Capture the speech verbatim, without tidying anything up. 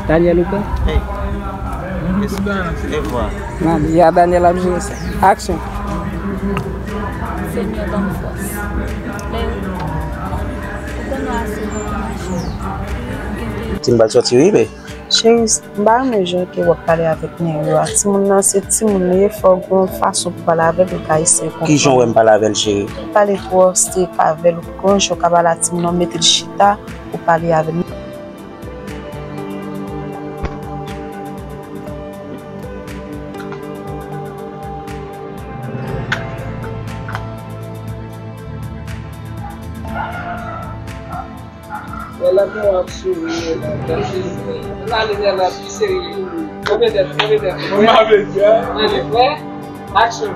Daniel ou pè? Hey. Evwa. Nan, ya Daniel ap jwe sa. Aksyon. Senyè ban m fòs. Lè ou konn w ase bon pou mache. Ti m bal sòti wi be. Cheri, m pa renmen jan ke w ap pale avèk nèg yo a. Timoun nan se timoun li ye, fò w gen yon fason pou pale avè l pou l ka eseye konprann. Ki jan w wè m pale avè l, cheri? Pale twò strèk avè l, ou konn jan w ka pale a timoun nan, mete l chita, ou pale avè l. Wè, lè mwen ap souri, lè mwen ap souri. Lè mwen ap souri. Konbyen tèt, konbyen tèt? Mwen ap di, hein? Mwen ap di, action.